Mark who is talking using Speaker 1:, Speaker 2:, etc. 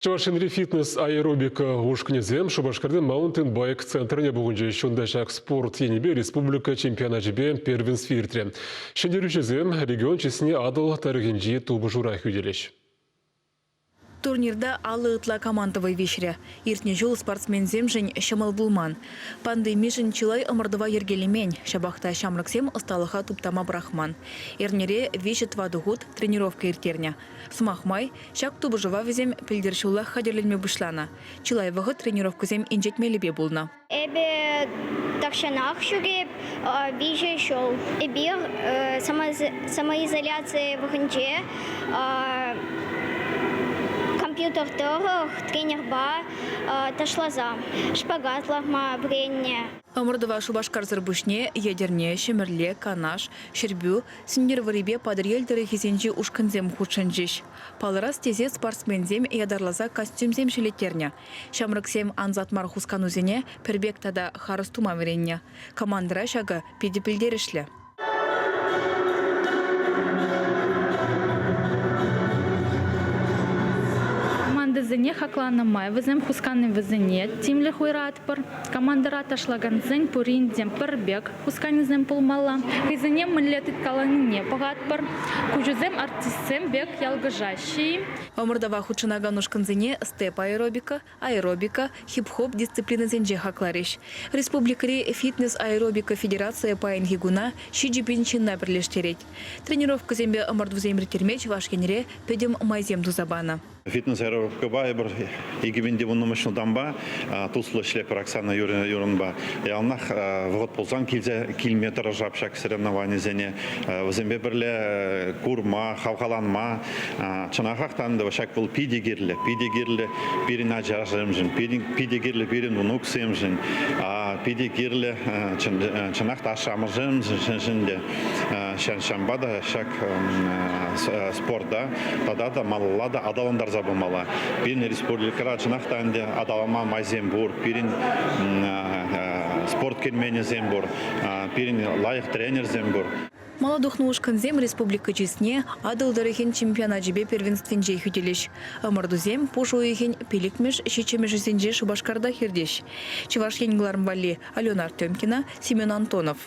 Speaker 1: Чӑваш Енри фитнес-аэробика ушкӑнӗсем Шупашкарти маунтинбайк центрне пухӑнчӗҫ. Унта ҫак спорт енӗпе республика чемпионачӗпе первенстви иртрӗ. Ҫӗнтерӳҫӗсем регион чысне Атӑл тӑрӑхӗнчи тупӑшура хӳтӗлӗҫ.
Speaker 2: Турнирта 50 ытла команда вӑй виҫрӗ. Иртнӗ ҫул спортсменсемшӗн ҫӑмӑл пулман. Пандемишӗн чылай ӑмӑртӑва йӗркелемен, ҫапах та ҫамрӑксем ӑсталӑха туптама пӑрахман. Эрнере виҫӗ-тӑватӑ хут тренировка ирттернӗ. Сӑмах май, ҫак тупӑшӑва вӗсем пӗлтӗр ҫуллах хатӗрленме пуҫланӑ. Чылай вӑхӑт тренировкӑсем инҫет мелӗпе пулнӑ.
Speaker 3: Эпӗ тахҫанах ҫӳреп, виҫӗ ҫул. Эпир самоизоляци вӑхӑтӗнче компьютер тӑрӑх тренерпа ташласа шпагат лартма вӗреннӗ.
Speaker 2: Ӑмӑртӑва Шупашкарсӑр пуҫне Етӗрне, Ҫӗмӗрле, Канаш, Ҫӗрпӳ, Сӗнтӗрвӑррипе Патӑрьел тӑрӑхӗсенчи ушкӑнсем хутшӑнчӗҫ. Палӑрас тесе спортсменсем ятарласа костюмсем ҫӗлеттернӗ. Ҫамрӑксем ансат мар хусканусене пӗр пек тата харӑс тума вӗреннӗ. Командӑра ҫакӑ питӗ пӗлтерӗшлӗ.
Speaker 4: Командӑсене хакланӑ май вӗсем хусканни вӗсене тимлӗх уйӑратпӑр. Командӑра ташлакансен пурин те пӗр пек хусканисем пулмалла. Хӑйсене мӗнле тыткаланине пӑхатпӑр. Куҫӗсем артистсем пек ялкӑшаҫҫӗ-и?
Speaker 2: Ӑмӑртӑва хутшӑнакан ушкӑнсене степ-аэробика, аэробика, хип-хоп дисциплинӑсенче хакларӗҫ. Республикӑри фитнес-аэробика федерацийӗ паянхи куна 7000 ҫынна пӗрлештерет. Тренировкӑсемпе ӑмӑртусем ирттерме Чӑваш Енре пӗтӗм майсем туса панӑ.
Speaker 5: Фитнес-аэробикӑпа эпир 2010 ҫултанпа туслӑ ӗҫлетпӗр Оксана Юрьевнӑпа. Яланах вӑхӑт пулсан килсе килме тӑрӑшап ҫак соревнованисене. Вӗсемпе пӗрле курма, хавхаланма. Чӑнахах та ӗнтӗ ҫак вӑл питӗ кирлӗ, питӗ кирлӗ пирӗн ачасемшӗн, питӗ кирлӗ пирӗн внуксемшӗн, питӗ кирлӗ чӑнах та ашшӗ-амӑшӗсемшӗн те. Ҫавӑнпа та ҫак спорта тата та малалла та аталантарса пымалла. Пирӗн республикӑра чӑнах та ӗнтӗ аталанма майсем пур, пирӗн спорт керменӗсем пур, пирӗн лайӑх тренерсем пур.
Speaker 2: Мала тухнӑ ушкӑнсем республика чысне Атӑл тӑрӑхӗн чемпионачӗпе первенствинче хӳтӗлӗҫ. Ӑмӑртусем пуш уйӑхӗн пиллӗкмӗш, ҫиччӗмӗшӗсенче Шупашкартах иртӗҫ. Чӑваш Ен кӑларӑм валли Алена Артемкина, Семен Антонов.